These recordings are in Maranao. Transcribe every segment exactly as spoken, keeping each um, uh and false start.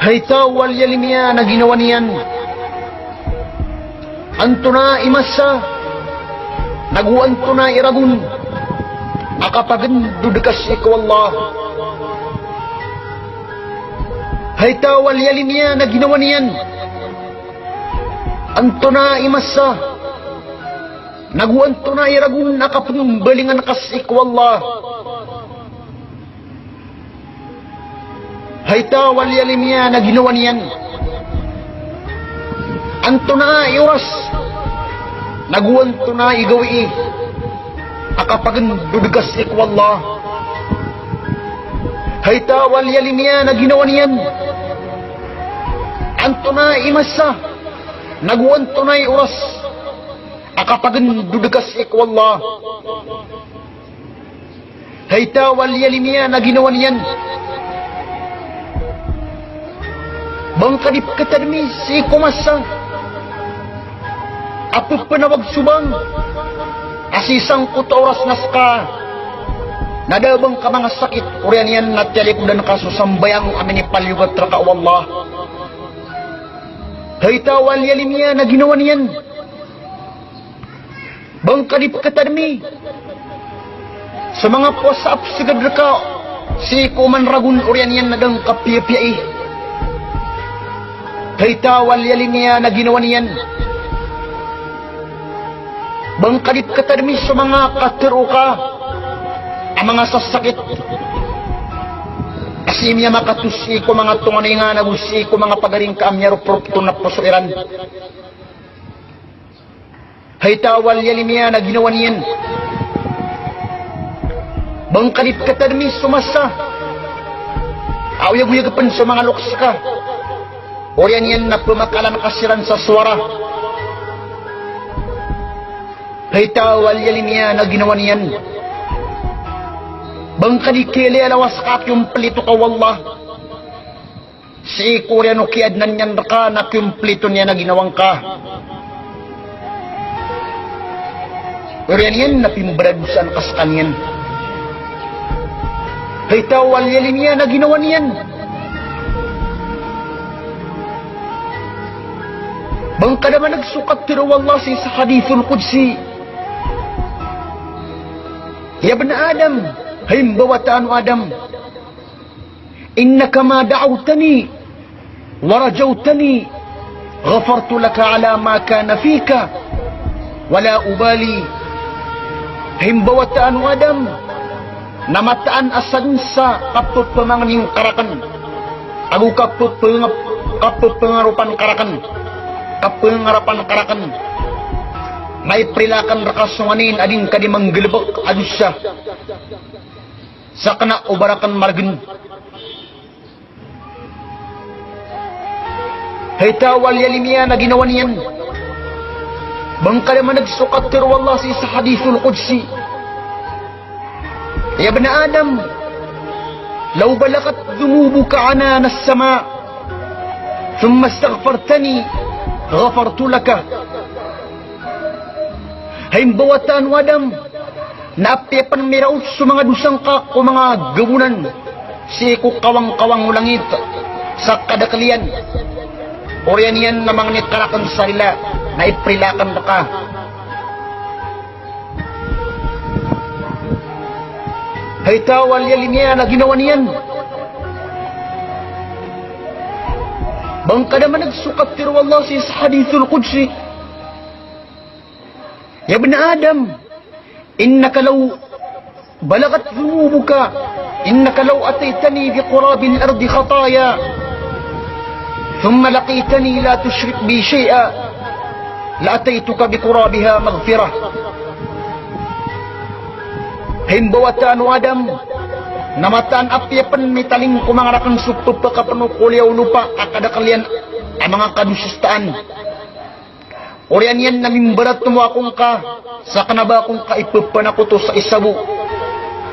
Hay taw a liyalim iyan a ginawa niyan, antonaa i masa, nago antonaa i ragon a kapagendod ka sii ko Allah. Hay taw a liyalim iyan a ginawa niyan, antonaa i masa, nago antonaa i ragon a kapembalingan ka sii ko Allah. Hay taw a liyalim iyan a ginawa niyan, antonaa i oras, nago antonaa i gawii a kapagendod ka sii ko Allah. Hay taw a liyalim iyan a ginawa niyan, antonaa i masa, nago antonaa i oras a kapagendod ka sii ko Allah. Hay taw a liyalim iyan a ginawa niyan, ba ngka di peketadmi sii ko masa a pepenawag so bang a sii sangkoto a oras na seka na da a ba ngka manga sakit, oriyan iyan na tiyalikodan ka so sambayang a minipaliyogat reka o Allah. Hay taw a liyalim iyan a ginawa niyan, ba ngka di peketadmi so manga powasa a pesegad reka sii ko oman ragon, oriyan iyan na da ngka piyapiyai. Hay taw a liyalim iyan a ginawa niyan, ba ngka di peketadmi so manga katero ka a manga sasakit a sii miyamakato sii ko manga tonganay nga nago sii ko manga pagari ngka a miyaropropt on a poso iran. Hay taw a liyalim iyan a ginawa niyan, ba ngka di peketadmi so masa a oyagoyag pen so manga loks ka, oriyan iyan na pemakalan ka siran sa sowara. Hay taw a liyalim iyan a ginawa niyan, ba ngka di kiyaliyalawas ka a kiyompleto ka o Allah sii ko oriyan o kiyaadnan iyan reka na kiyompleto niyan a ginawa ngka. Oriyan iyan na pimbaradosa ngka sekaniyan. Hay taw a liyalim iyan a ginawa niyan, ba ngka da maneg so katero o Allah sii sa hadithul qudsi, "Ya ibna Adam, hay mbawataan o Adam, innaka ma da'awtani wa rajawtani ghafartu laka ala ma kana fika wa la ubali." Hay mbawataan o Adam, na mataan a sadn sa kapepemangni ngka raken ago kapepengap-, kapepengaropan ka raken, kapengarapan ka raken, na iprila aken reka so nganin a di ngka di manggalebek a dosa sa kena o ba raken maregen. Hay taw a liyalim iyan a ginawa niyan, ba ngka da maneg so katero o Allah sii sa hadithul qudsi, "Ya ibna Adam, law balagat dhunubuka anana as-sama, thumma istaghfartani, ghafartu laka." Hay mbawataan o Adam, na apiya pen miraot so manga dosa ngka ko manga gabonan sii ko kawangkawang o langit sa kadakel iyan, oriyan iyan na mangni ka raken sa rila, na iprila aken reka. Hay taw a liyalim iyan a ginawa niyan, ba ngka da maneg so katero o Allah sii sa hadithul qudsi, "Ya ibna Adam, innaka law balagat dhunubuka, innaka law ataytani bi qurabil ardi khataya, thumma laqitani la tushrik bi shay'a, la ataytuka bi qurabiha maghfirah." Hay mbawataan o Adam, na mataan apiya pen mitalingkoma ngka raken so pepakapen o koliya o lopa a kadakel iyan a manga kadosastaan, oriyan iyan na mimbaratomo ako ngka sa kena ba ako ngka ipepanakoto sa isabo,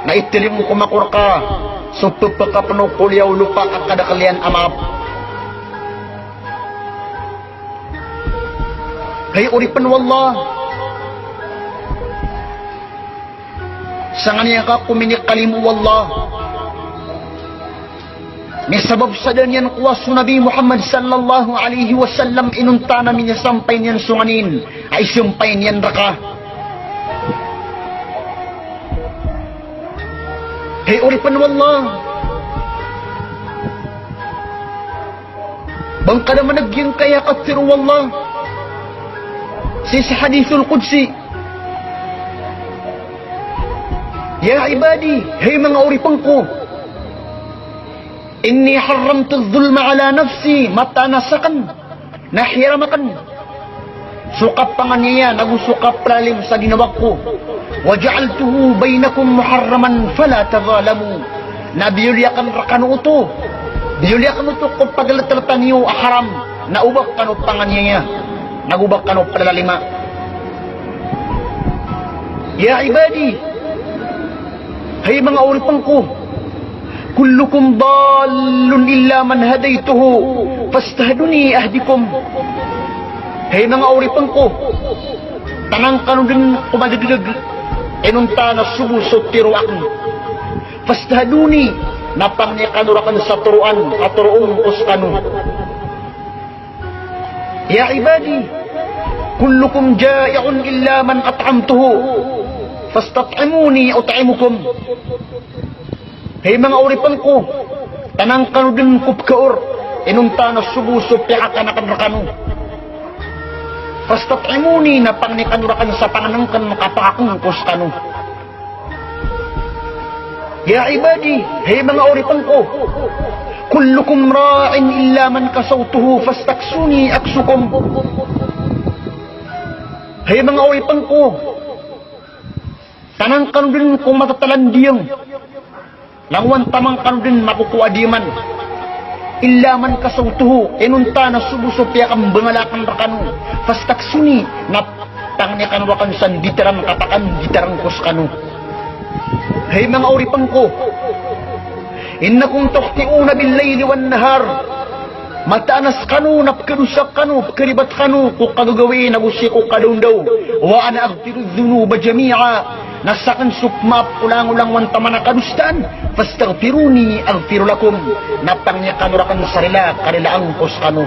na italingkoma ako reka so pepakapen o koliya o lopa a kadakel iyan a maap. Hay oripen o Allah, sangani aka ko minikalimo o Allah Misabap sa da niyan kowa so Nabi Muhammad sallallahu alaihi wasallam, inonta na miyasampay niyan so nganin a isampay niyan rka. Hay oripen o Allah. Ba ngka da maneg giyangkaya katharo o Allah sii sa hadithul qudsi. Ya ibadi, hay manga oripen ko. Inni harramtu adh-dhulma ala nafsi, mataan a saken na hiyaram aken so kapanganiyaya nago so kaplalim sa ginawa ko. Wa ja'altuhu bainakum muharraman fala tadhalamu. Na biyoli aken rekano oto, biyoli aken oto ko pagletleta niyo a haram, na oba kano panganiyaya nago oba kano plalalima. Ya ibadi, hay manga oripen ko. Kullukum dallun illa man hadaytuhu, fastahduni ahdikum. Hay manga oripen ko, tanan kano den ko madegdeg, inonta na sobo so tiro aken. Fastahduni, na pangni kano raken sa toroan a toroon ko sekano. Ya ibadi, kullukum ja'i'un illa man at'amtuhu, fastat'imuni ut'imukum. Hay manga oripen ko, tanan kano den ko pekaor, inonta na sobo so piyakakan aken rekano. Fastat'imuni, na pangni kano raken sa pangenengken ka pakaken ko sekano. Ya ibadi, hay manga oripen ko, kullukum ra'in illa man kasawtuhu fastaksuni aksukum. Hay manga oripen ko, tanan kano den ko matatalandiyang, langowan taman kano den makokowa diyaman. Illa man kasawtuhu, inonta na sobo so piyakambengala aken rekano. Fastaksuni, na pangni kano raken sa nditaran ka pakanditaran ko sekano. Hay manga oripen ko, innakum tukhti'una bil-layli wan-nahar. Mataan a sekano na pekadosa kano, pekaribat kano ko kagagawii nago sii ko kadaondaw. Wa ana aghfiru dhunuba jami'a. Na saken so pemaap ko langolangowan taman a kadosaan. Fastaghfiruni aghfir lakum. Na pangni kano raken sa rila, karilaan ko sekano.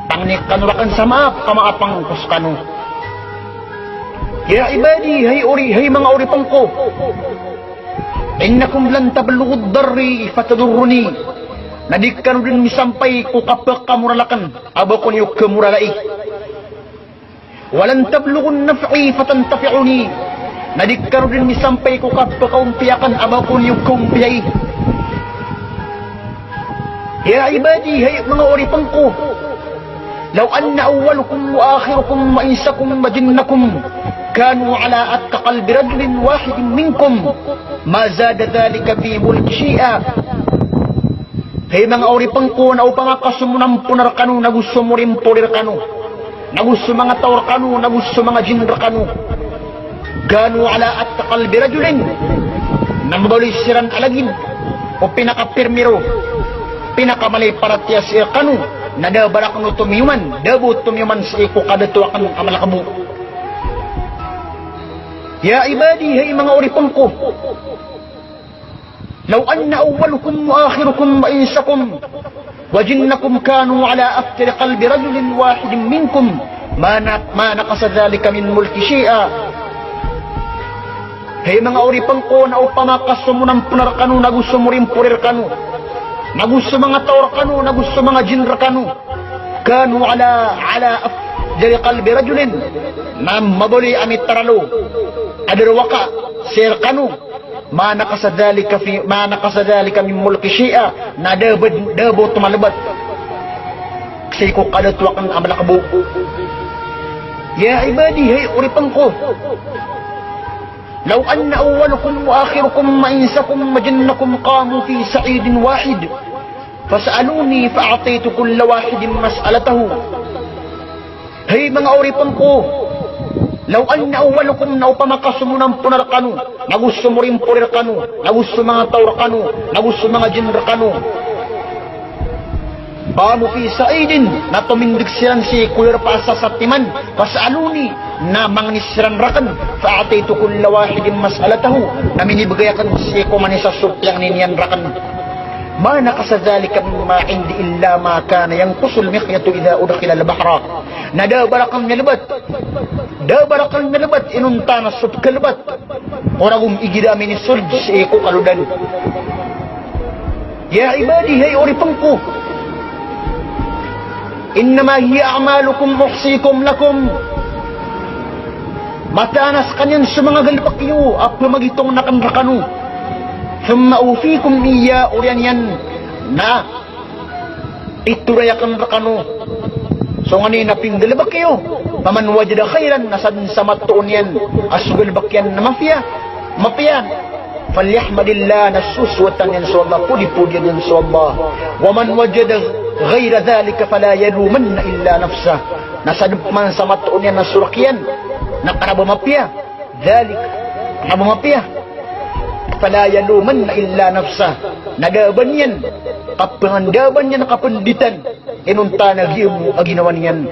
Pangni kano raken sa maap, kamaapan ko sekano. Ya ibadi, hay ori, hay manga oripen ko. Innakum lan tablughud darri fatadurruni. Na di kano den misampay ko kapekamorala aken a ba ko niyo kemoralai. Wa lan tablughun naf'i fatantafi'uni. Na di kano den misampay ko kapekaompiya aken a ba ko niyo kaompiyai. Ya ibadi, hay manga oripen ko. Law anna awwalakum wa akhirakum wa insakum wa jinnakum kanu ala atqa qalbi rajulin wahidin minkum, ma zada dhalika fi mulki shay'a. Hay manga oripen ko, na opama ka so monampona rekano nago so morimpori rekano, nago so manga taw rekano, nago so manga jin rekano. Kanu ala atqa qalbi rajulin. Na mabaloy siran a lagid o pinakapirmiro, pinakamalay paratiyaya sii rekano, na da a ba raken oto miyoman, da a ba oto miyoman sii ko kadato aken a malakebo. Ya ibadi, hay manga oripen ko. Law anna awwalakum wa akhirakum wa insakum wa jinnakum kanu ala atqi qalbi rajulin wahidin minkum, ma na-, ma naqasa dhalika min mulki shay'a. Hay manga oripen ko, na opama ka so monampona rekano, nago so morimpori rekano, nago so manga taw rekano, nago so manga jin rekano, kanu ala, ala atqi qalbi rajulin, na mabaloy a mitaralo a darowaka sii rekano, ma naqasa dhalika fi, ma naqasa dhalika min mulki shay'a, na da a ba, da a ba oto malebat sii ko kadato aken a malakebo. Ya ibadi, hay oripen ko. Law anna awwalakum wa akhirakum wa insakum wa jinnakum qamu fi sa'idin wahid, fasa'aluni fa'a'taytu kulla wahidin mas'alatahu. Hay manga oripen ko, law anna awwalakum, na opama ka so monampona rekano, nago so morimpori rekano, nago so manga taw rekano, nago so manga jin rekano, qamu fi sa'idin, na tomindeg siran sii ko darpa a sasatiman, fasa'aluni, na mangni siran raken, fa'a'taytu kulla wahidin mas'alatahu, na minibegay aken sii ko oman i isa so piyangni niyan raken. Ma naqasa dhalika mimma indi illa ma kana yanqusul mikhyatu idha udkhilal bahra. Na da a ba rakn miyalbat, da a ba rakn miyalbat inonta na so pkhalbat ko ragon igira minisold sii ko kalodan. Ya ibadi, hay oripn ko. Innama hiya a'malukum uhsiha lakum. Mataan a skaniyan so manga galbk iyo a pmagitong akn rkano. Thumma uwaffikum iyyaha, oriyan iyan na itoray akn rkano so nganin a pinggalbk iyo. Faman wajada khairan, na sadn sa matoon iyan a so galbk iyan na mapiya, mapiya, falyahmadillah, na sosowatan iyan so Allah, podipodiyan iyan so Allah. Wa man wajada ghayra dhalika fala yalumanna illa nafsah. Na sadn pman sa matoon iyan a so rk iyan na kna ba mapiya, dhalik, kna ba mapiya, fala yalumanna illa nafsah. Na da a ba niyan kapngan, da a ba niyan kapnditan inonta na giya bo a ginawa niyan.